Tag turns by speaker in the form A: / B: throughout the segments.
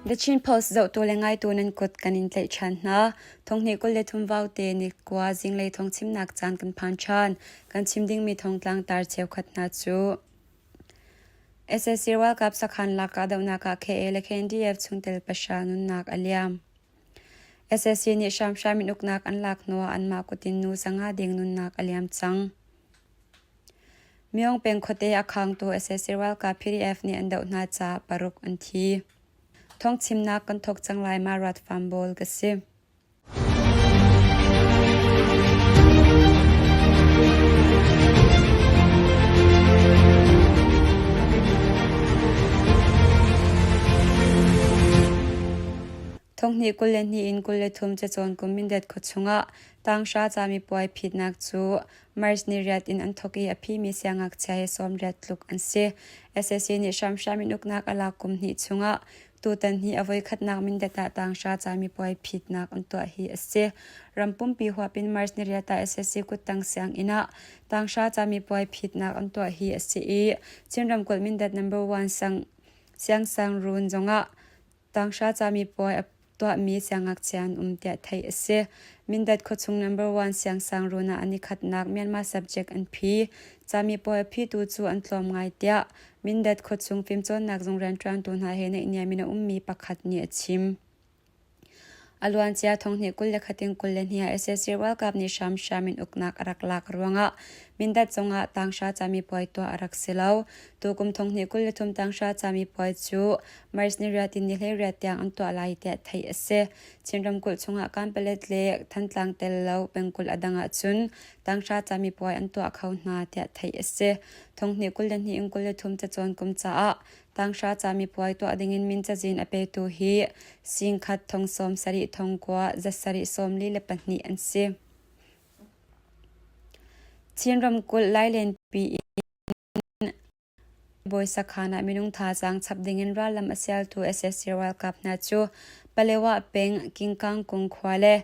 A: The Chin Post zohtu le ngaitu nan kut kan in tlaih ṭhan hna. Thonghnih 23 vaute nikua zinglei thawngchimnak caan kan phan ṭhan. Kan chim dingmi thawngtlang tar cheukhat hna cu SAC ralkap sakhan lak kahdohnak ah KA le KNDF chungtel pahra nunnak a liam. SAC nih hramhram in uknak an lak hnuah anmah kut in nu sanga deng nunnak a liam cang. Myong peng khuate a khangtu sac ralkap PDF nih an doh hna caah paruk an thi. Thawngchimnak kan thawk cang lai ma rat farm bawl ka si. Thonghnih 22 in 23 cacawn kum Mindat khua chungah tanghra camipuai phitnak cu March ni riat in an thawk i a phimi siangngakchia he 80 tluk an si. SAC nih hramhram in uknak a lak kum hnih chungah tutan hi a voikhatnak Mindat ah tanghra camipuai phitnak an tuah hi a si. Ram pumpi huap in March ni riat ah SAC kuttang sianginn ah tanghra camipuai phitnak an tuah hi a si i Chin ramkulh Mindat number one sang siangsangruun zongah Tanghra camipuai a tuahmi siangngakchia an um tiah theih a si. Mindat khuachung number one siangsangruun ah an i khatnak Myanmar subject an phi. Camipuai a phitu cu an tlawm ngai tiah Mindat khuachung fimcawnnak zung rianṭuantu hna he naihniam in a ummi pakhat nih a chim. A luancia thonghnih 21 in 22 ah sac ralkap nih hramhram in uknak a rak lak ruangah Mindat zongah tanghra camipuai tuah a rak si lo. Tukum thonghnih 23 tanghra camipuai cu March ni riat in ni 18 tiang an tuah lai tiah theih a si. Chin ramkulh chungah Kanpalet le Thantlang tel lo pengkulh a dang ahcun tanghra camipuai an tuah kho hna tiah theih a si. Thonghnih 22 in 23 cacawn kum caah tanghra camipuai tuah dingin min cazin a petu hi singkhat thong sawm sarih thong kua za sarih sawm li le pahnih an si. Chin ramkulh Lailenpi in Bawi sakhan ah minung thazaang chap dingin rallam a sialtu sac ralkap hna cu Palewa peng Kingkangkung khua le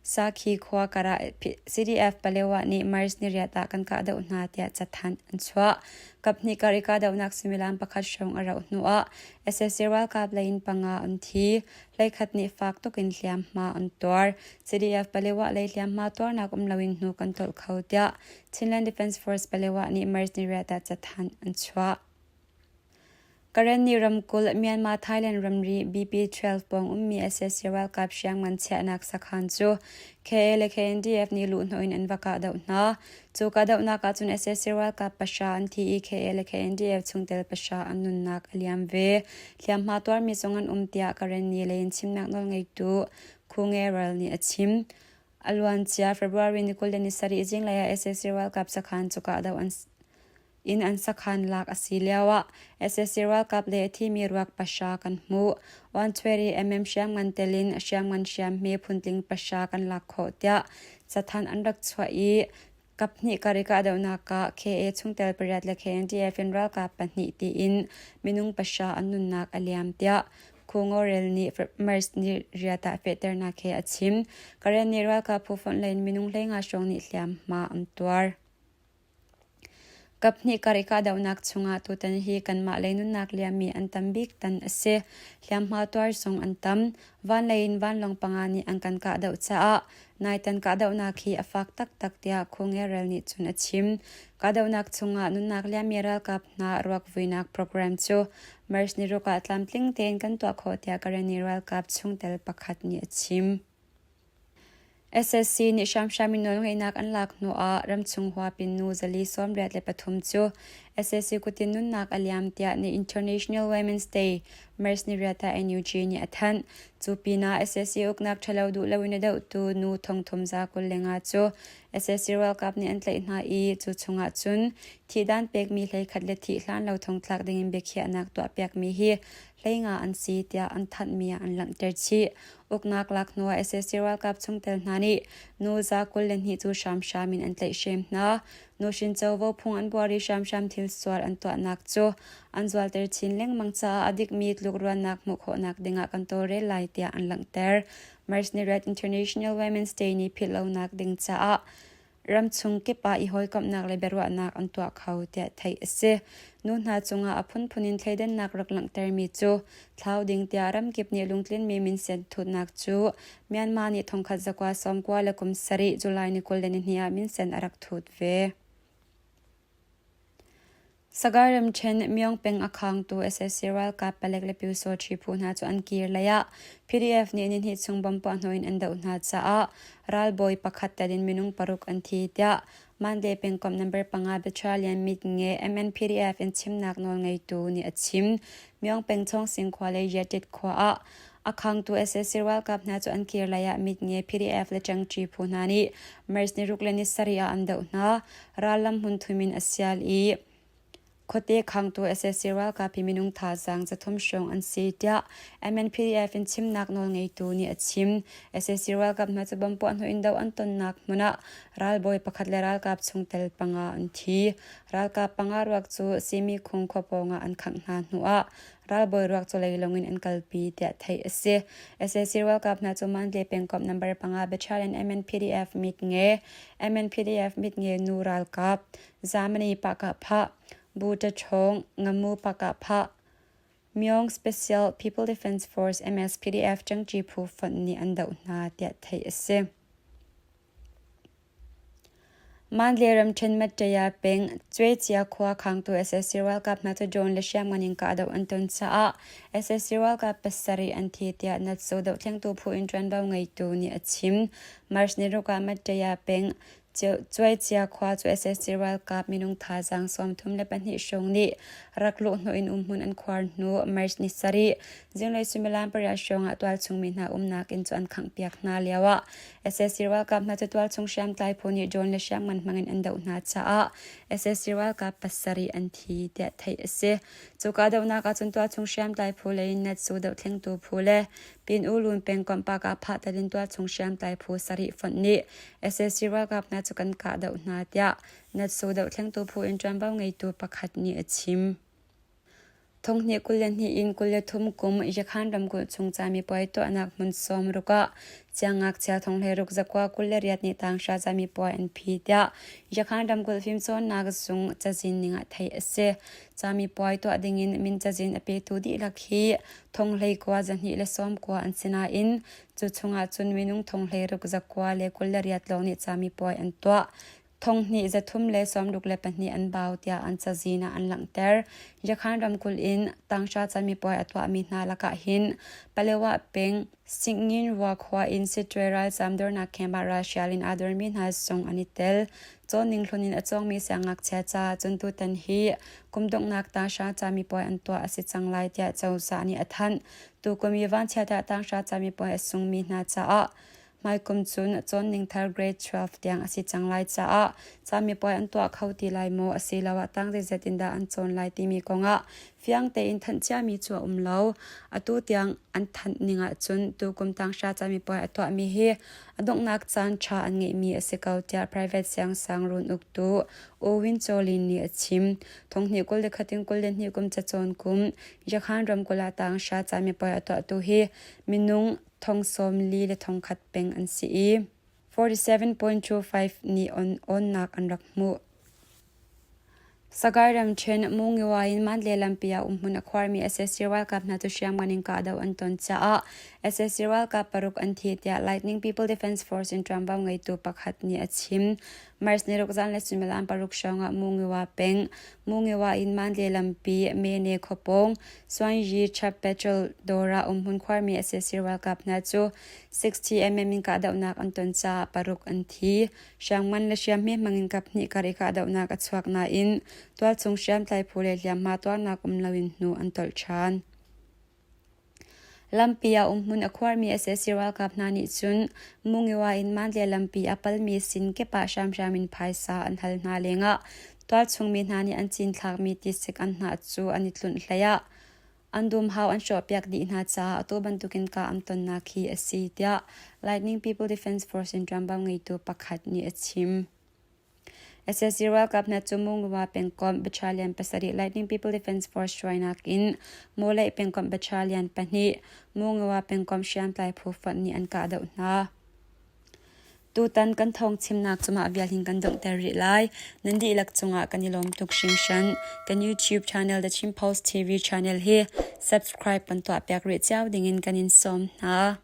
A: Sakhi khua karah CDF Palewa nih March ni riat ah kan kahdoh hna tiah cathanh an chuah. Kaphnih kar i kahdohnak suimilam pakhat hrawng a rauh hnuah sac ralkap lei in panga an thi. Hleikhat nih fak tuk in hliamhma an tuar. CDF Palewa lei hliamhma tuarnak um loin hnu kan tolh kho tiah Chinland Defence Force Palewa nih March ni riat ah cathanh an chuah. Karenni ramkulh Myanmar Thailand ramri BP-12 pawng ummi sac ralkap hriamngan chiahnak sakhan cu KA le KNDF nih luhhnawh in an va kahdoh hna. Cu kahdohnak ahcun sac ralkap pahra an thi i KA le KNDF chungtel pahra an nunnak a liam ve. Hliamhma tuarmi zong an um tiah Karenni lei in chimnak nawlngeitu Khu Nge Ral nih a chim. A luancia February ni 27 zinglei ah sac ralkap sakhan cu kahdoh an in an sakhan lak a si lioah sac ralkap le a thimi ruak pahra kan hmuh. 120 mm hriamngan tel in hriamngan hriamhme phuntling pahra kan lak khawh tiah cathanh an rak chuah i kaphnih kar i kahdohnak ah KA chungtel pariat le KNDF in ralkap pahnih tiin minung pahra an nunnak a liam tiah Khungorel nih March ni riat ah fehternak he a chim. Karen nih ralkap phu fonh lei in minung 15 hrawng nih hliamhma an tuar. Kaphnih kar i kahdohnak chungah tutan hi kanmah lei nunnak liammi an tam bik tan a si. Hliamhma tuar zong an tam. Van lei in vanlawng panga nih an kan kahdoh caah naitan kahdohnak hi a fak taktak tiah Khungerel nih cun a chim. Kahdohnak chungah nunnak liammi ralkap hna ruak vuinak program cu March ni ruk ah tlamtling tein kan tuah khawh tiah Karenni ralkap chungtel pakhat nih a chim. SSC nih hramhram in nawlngeihnak an lak hnuah ramchung huapin nu zali 83 cu SSC kutin nunnak a liam tiah ni International Women's Day March ni riat ah NUG nih a thanh. Cu pinah SSC uknak ṭhalo duh loin a dohtu nu thongthum za 25 cu SSC ralkap nih an tlaih hna i cu chungah cun thihdan pekmi hleikhat le thih hlan lo thongthlak dingin biakhiahnak tuahpiakmi hi hleinga an si tiah an thanhmi ah an langhter chih. Uknak lak hnuah sac ralkap chungtel hna nih nu za 22 cu hramhram in an tlaihhrem hna. Nuhrin covo phung an buar i hramhram thil sual an tuahnak cu an zualter chin lengmang caah a dikmi tlukruannak hmuh khawhnak dingah kan tawlrel lai tiah an langhter. March ni riat International Women's Day ni philhlonak ding caah. Ramchung kip ah i hawikomhnak le biaruahnak an tuah kho tiah theih a si. Nu hna cungah a phunphun in thleidannak rak langhtermi cu thlau ding tiah ramkip nih lungtlinmi minsen thutnak cu Myanmar nih thongkhat zakua sawmkua le kum sarih July ni 22 ah minsen a rak thut ve. Sagaing ramṭhen Myong peng a khangtu sac ralkap palek le Pyusawṭhi phu hna cu an kir lei ah PDF nih nihnih chung bomb puahhnawh in an doh hna caah ralbawi pakhat tel in minung paruk an thi tiah Mandalay pengkomh number panga Battalion mitnge MNPDF in chimnak nawlngeitu nih a chim. Myong peng Chawngsing khua le Yatit khua ah a khangtu sac ralkap hna cu an kir lei ah mitnge PDF le Ṭangṭi phu hna nih March ni ruk le ni sarih ah an doh hna. Rallam hmun thum in a sial i khuate khangtu sac ralkap hi minung thazaang zathum hrawng an si tiah MNPDF in chimnak nawlngeitu nih a chim. Sac ralkap hna cu bomb puahhnawh in doh an tonnak hmun ah ralbawi pakhat le ralkap chungtel panga an thi. Ralkap panga ruak cu Simi Khung khua pawngah an khangh hna hnuah ralbawi ruak cu leilung in an kalpi tiah theih a si. Sac ralkap hna cu Mandalay pengkomh number panga Battalion MNPDF mitnge MNPDF mitnge nu ralkap Germany Pakah Bu Ṭachawng Ngamu Pakah Myong Special People Defense Force MSPDF ṭangṭi phu fonh nih an doh hna tiah theih a si. Mandalay ramṭhen Mattaya peng Cuecia khua khangtu sac ralkap hna cu drone le hriamngan in kahdoh an ton caah sac ralkap pasarih an thi tiah Natso dohthlengtu phu in ṭuanvo ngeitu nih a chim. March ni ruk ah Mattaya peng Cuaicia khua cu sac ralkap minung thazaang 32 hrawng nih rak luhhnawh in umhmun an khuar hnu March ni sarih zinglei suimilam pariat hrawng ah tualchung mi hna umnak inn cu an khanghpiak hna lioah sac ralkap hna cu tualchung hriamtlai phu nih drone le hriamngan hmangin an doh hna caah sac ralkap pasarih an thi tiah theih a si. Cu kahdohnak ahcun tualchung hriamtlai phu lei in Natsu dohthlengtu phu le Pin U Lun pengkomh Pakah Talin tualchung hriamtlai phu sarih fonh nih sac ralkap hna cu kan kahdoh hna tiah Natsu dohthlengtu phu in ṭuanvo ngeitu pakhat nih a chim. Thonghnih 22 in 23 kum Yakhan ramkulh chung camipuai tuahnak hmun sawmruk ah siangngakchia thonghleiruk zakua 28 nih tanghra camipuai an phi tiah Yakhan ramkulh fimcawnnak zung cazin ning ah theih a si. Camipuai tuah dingin min cazin a petu dihlak hi thonghlei kua zahnih le sawm kua an si nain cu chungah cun minung thonghlei ruk zakua le 28 lawng nih camipuai an tuah. Thonghnih zathum le sawmruk le pahnih an bau tiah an cazin ah an langhter. Yakhan ramkulh in tanghra camipuai a tuahmi hna lakah hin Palewa peng Singin Rua khua in Sittwe ralzam dornak camp ah ralhrial in aa dormi hna zong an i tel. Cawnning hlun in a cawngmi siangngakchia caah cun tutan hi kum donghnak tanghra camipuai an tuah a si cang lai tiah cozah nih a thanh. Tukum i vanchiat ah tanghra camipuai a sungmi hna caah Hmaikum cun cawnning thar grade 12 tiang a si cang lai caah camipuai an tuah kho ti lai maw asiloah tang zeizat in dah an cawn lai timi kongah fiang tein thanh ciami cu a um lo. Atu tiang an thanh ning ahcun tukum tanghra camipuai a tuahmi hi a donghnak caan ṭha an ngeihmi a si ko tiah private siangsang run uktu U Win Chaw Lin nih a chim. Thonghnih 21 in 22 kum cacawn kum Yakhan ramkulh ah tanghra camipuai a tuahtu hi minung thong sawm li le thong khat peng an si i 47.25 nih awnnak an rak hmuh. Sagaing ramṭhen Mungiwa in Mandalay lampi ah umhmun a khuarmi sac ralkap hna cu hriamngan in kahdoh an ton caah sac ralkap paruk an thi tiah Lightning People Defense Force in ṭuanvo ngeitu pakhat nih a chim. March ni ruk zan le suimilam paruk hrawng ah Mungiwa peng Mungiwa in Mandalay lampi Mene khuapawng Suanyi Chap Patrol dawr ah umhmun khuarmi sac ralkap hna cu 60mm in kahdohnak an ton caah paruk an thi. Hriamngan le hriamhme hmangin kaphnih kar i kahdohnak a chuak nain tualchung hriamtlai phu le hliamhma tuarnak um loin hnu an tolh ṭhan. Lampi ah umhmun a khuarmi sac ralkap hna nih cun Mungiwa in Mandalay lampi a palmi sin kip ah hramhram in phaisa an hal hna lengah tualchung mi hna nih an cinthlakmi tisik an hnah cu an i tlunh hlei ah an dumhau an hrawhpiak dih hna caah atu bantukin kah an tonnak hi a si tiah Lightning People Defense Force in ṭuanvo ngeitu pakhat nih a chim. Sac ralkap hna cu Mungwa pengkomh Battalion pasarih Lightning People Defense Force hruainak in Mawleih pengkomh Battalion pahnih Mungwa pengkomh hriamtlai phu fonh nih an kahdoh hna. Tutan kan thawng chimnak cu mah vial hin kan donghter rih lai. Nan dihlak cungah kan i lawm tuk hringhran. Kan YouTube channel The Chin Post TV channel hi subscribe kan tuahpiak rih cio dingin kan in sawm hna.